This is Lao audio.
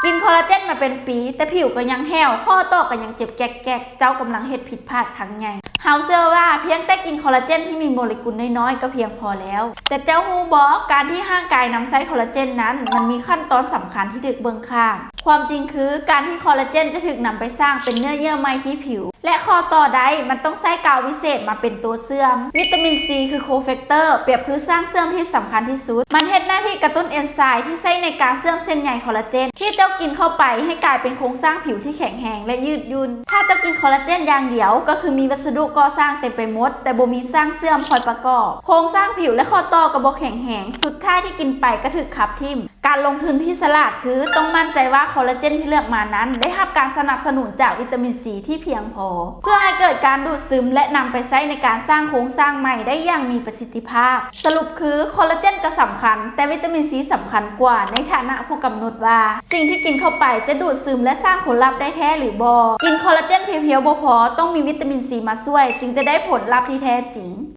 ກິນຄໍລາເຈນມາເປັນປີ ແຕ່ຜິວກໍຍັງແຫ້ວ, ຂໍ້ຕໍ່ກໍຍັງເຈັບແກກໆ, ເຈົ້າກຳລັງເຮັດຜິດພາດຄັ້ງໃຫຍ່. ເຮົາເຊື່ອວ່າພຽງແຕ່ກິນຄໍລາເຈນທີ່ມີໂມເລກຸນນ້ອຍໆກໍພຽງພໍແລ້ວ. ແຕ່ເຈົ້າຮູ້ບໍ່? ການທີ່ຮ່າງກາຍນຳໃຊ້ຄໍລາເຈນນັ້ນ ມັນມີຂັ້ນຕອນສຳຄັນທີ່ຖືກເບິ່ງຂ້າມ. ຄວາມຈິງຄື ການທີ່ຄໍລາເຈນຈະຖືກນຳໄປສ້າງເປັນເນື້ອເຍື່ອໃໝທີ່ຜິວ ແລະ ຂໍ້ຕໍ່ໄດ້ ມັນຕ້ອງໃຊ້ກາວວິເສດມາເປັນຕົວເຊື່ອມ. ວິຕາມິນຊີຄືໂຄແຟກເຕີ ປຽບຄືຊ່າງເຊື່ອມທີ່ສຳຄັນທີ່ສຸດ. ມັນເຮັດໜ້າທີ່ກະຕຸ້ນເອນໄຊທີ່ໃຊ້ໃນການເຊື່ອມເສັ້ນໃຍຄໍລາເຈນທີ່ເຈົ້າກິນເຂົ້າໄປ ໃຫ້ກາຍເປັນໂຄງສ້າງຜິວທີ່ແຂງແຮງ ແລະ ຍືດຫຍຸ່ນ. ຖ້າເຈົ້າກິນຄໍລາເຈນຢ່າງດຽວ ກໍຄືມີວັດສະດຸກໍ່ສ້າງເຕັມໄປໝົດ ແຕ່ບໍ່ມີຊ່າງເຊື່ອມຄອຍປະກອບ. ໂຄງສ້າງຜິວ ແລະ ຂໍ້ຕໍ່ກໍບໍ່ແຂງແຮງ, ສຸດທ້າຍທີ່ກິນໄປກໍຖືກຂັບຖິ້ມ. ການລົງທຶນທີ່ສະຫຼາດຄື ຕ້ອງໝັ້ນໃຈວ່າຄໍລາເຈນທີ່ເລືອກມານັ້ນ ໄດ້ຮັບການສະໜັບສະໜູນຈາກວິຕາມິນຊີທີ່ພຽງພໍ ເພື່ອໃຫ້ເກີດການດູດຊຶມ ແລະ ນຳໄປໃຊ້ໃນການສ້າງໂຄງສ້າງໃໝ່ໄດ້ຢ່າງມີປະສິດທິພາບ. ສະຫຼຸບຄື ຄໍລາເຈນກໍສຳຄັນ, ແຕ່ວິຕາມິນຊີສຳຄັນກວ່າ ໃນຖານະຜູ້ກຳນົດວ່າ ສິ່ງທີ່ກິນເຂົ້າໄປຈະດູດຊຶມ ແລະ ສ້າງຜົນລັບໄດ້ແທ້ຫຼືບໍ່. ກິນຄໍລາເຈນພຽວໆບໍ່ພໍ, ຕ້ອງມີວິຕາມິນຊີມາຊ່ວຍ ຈຶ່ງຈະໄດ້ຜົນລັບທີ່ແທ້ຈິງ.